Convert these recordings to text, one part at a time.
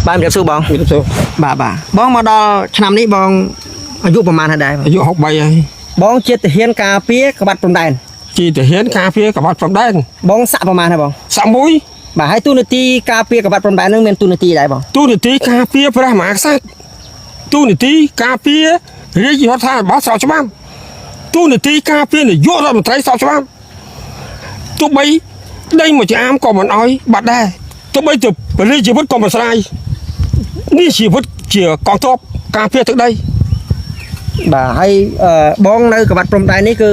បាទជំរាបសួរបង មានសួរ បាទបាទបងមកដល់ឆ្នាំនេះបងអាយុប្រហែលហើយដែរ អាយុ63ហើយ បងជាទាហានការពារក្បាត់ព្រំដែន ជាទាហានការពារក្បាត់ព្រំដែន បងសាក់ប្រហែលហើយបង សាក់មួយ បាទហើយទូនាទីការពារក្បាត់ព្រំដែននឹងមានទូនាទីដែរបង ទូនាទីការពារព្រះមហាក្សត្រទូនាទីការពាររាជរដ្ឋាភិបាលស្របច្បាប់ទូនាទីការពារនាយករដ្ឋមន្ត្រីស្របច្បាប់ទោះបីដីមួយចាមក៏មិនអោយបាត់ដែរទោះបីទៅពលិជីវិតក៏មិនស្រាយនេះជីវិតជាកងទ័ពការពារទឹកដី បាទហើយបងនៅក្បាត់ព្រំដែននេះគឺ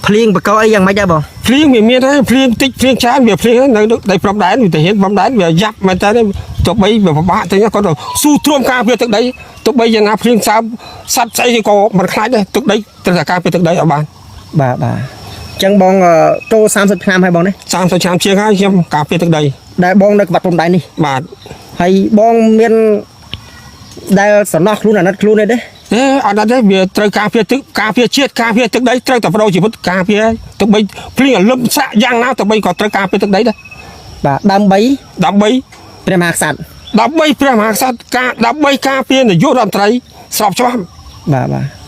ភ្លៀងបកអីយ៉ាងម៉េចដែរបង ភ្លៀងវាមានហើយភ្លៀងតិចភ្លៀងច្រើនវាភ្លៀងនៅដីព្រំដែនវាទាហានព្រំដែនវាយ៉ាប់មែនតើទោះបីវាពិបាកទៅគាត់ទៅស៊ូទ្រាំការពារទឹកដីទោះបីយ៉ាងណាភ្លៀងសើមសត្វស្អីក៏មិនខ្លាចដែរទឹកដីត្រូវតែការពារទឹកដីឲ្យបាន បាទបាទអញ្ចឹងបងចូល30ឆ្នាំហើយបងនេះ 30ឆ្នាំជាងហើយខ្ញុំការពារទឹកដី ដែលបងនៅក្បាត់ព្រំដែននេះ បាទ ហើយបងមានដែលសំណោះខ្លួនអាណិតខ្លួនទេទេ ទេអត់ទេវាត្រូវការពារទឹកការពារជាតិការពារទឹកដីត្រូវតែបដូរជីវិតការពារទោះបីភ្លៀងលឹមសាក់យ៉ាងណាទោះបីក៏ត្រូវការពារទឹកដីដែរ បាទដើម្បី ដើម្បី ព្រះមហាក្សត្រ ដើម្បីព្រះមហាក្សត្រការដើម្បីការពារនាយករដ្ឋមន្ត្រីស្របច្បាប់ បាទបាទ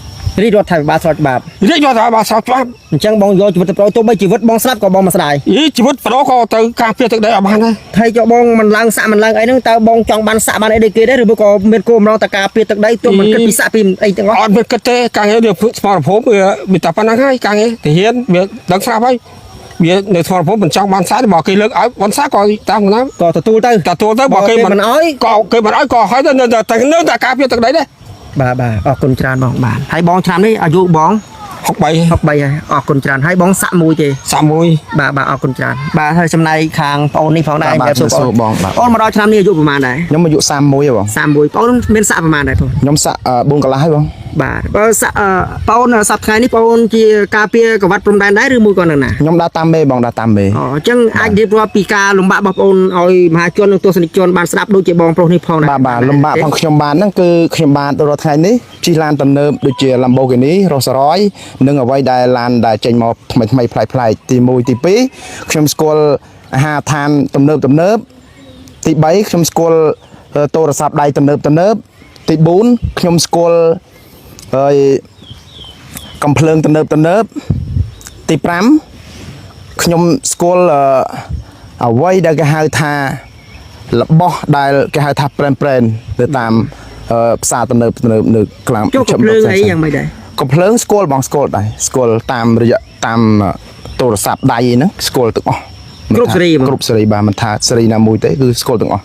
រាជរដ្ឋាភិបាលស្របច្បាប់ រាជរដ្ឋាភិបាលស្របច្បាប់ អញ្ចឹងបងយកជីវិតទៅប្រោទោះបីជីវិតបងស្លាប់ក៏បងមិនស្ដាយ យីជីវិតបដោក៏ទៅការពារទឹកដីឲ្យបានដែរ ហើយចុះបងមិនឡើងសាក់មិនឡើងអីហ្នឹងតើបងចង់បានសាក់បានអីដូចគេដែរឬមួយក៏មានគោលបំណងតការពារទឹកដីទោះមិនគិតពីសាក់ពីអីទាំងអស់ អត់មានគិតទេការងារវាស្មរភពវាវាតែប៉ុណ្្នឹងហើយការងារទាហានវាដឹងស្រាប់ហើយវានៅស្មរភពមិនចង់បានសាក់ទេបើគេលើកឲ្យបានសាក់ក៏តាមណា ក៏ទទួលទៅ ទទួលទៅបើគេ មិនអោយ ក៏គេមិនអោយក៏ឲ្យទៅនៅតែនៅតែការពារទឹកដីដែរ បាទបាទអរគុណច្រើនបងបាទហើយបងឆ្នាំនេះអាយុបង 63 63ហើយអរគុណច្រើនហើយបងសាក់មួយទេ សាក់មួយ បាទបាទអរគុណច្រើនបាទហើយចំណែកខាងប្អូននេះផងដែរ បាទ ជំរាបសួរ ជំរាបសួរបងបាទ អូនមកដល់ឆ្នាំនេះអាយុប្រហែលដែរ ខ្ញុំអាយុ31ហើយបង 31ប្អូនមានសាក់ប្រហែលដែរបង ខ្ញុំសាក់4កន្លះហើយបង បាទបើសាក់ប្អូនសប្តាហ៍ថ្ងៃនេះប្អូនជាការពារក្បាត់ព្រំដែនដែរឬមួយក៏នៅណា ខ្ញុំដើរតាមមេបងដើរតាមមេ អូអញ្ចឹងអាចរៀបរាប់ពីការលំបាករបស់ប្អូនឲ្យមហាជននិងទស្សនិកជនបានស្ដាប់ដូចជាបងប្រុសនេះផងដែរ បាទបាទលំបាកផងខ្ញុំបានហ្នឹងគឺខ្ញុំបានដល់រាល់ថ្ងៃនេះជិះឡានទំនើបដូចជា Lamborghini Rolls Royce និងអ្វីដែលឡានដែលចេញមកថ្មីថ្មីប្លែកប្លែកទី1ទី2ខ្ញុំស្គាល់អាហារដ្ឋានទំនើបទំនើបទី3ខ្ញុំស្គាល់ទូរស័ព្ទដៃទំនើបទំនើបទី4ខ្ញុំស្គាល់ហើយកំភ្លើងទំនើបទំនើបទី5ខ្ញុំស្គាល់អ្វីដែលគេហៅថា របស់ដែលគេហៅថាប្រេនប្រេនទៅតាមផ្សារទំនើបទំនើបនៅក្លាំង ចុះកំភ្លើងអីយ៉ាងម៉េចដែរ កំភ្លើងស្គាល់បងស្គាល់ដែរស្គាល់តាមរយៈតាមទូរស័ព្ទដៃហ្នឹងស្គាល់ទាំងអស់ គ្រប់សេរីបង គ្រប់សេរីបាទមិនថាសេរីណាមួយទេគឺស្គាល់ទាំងអស់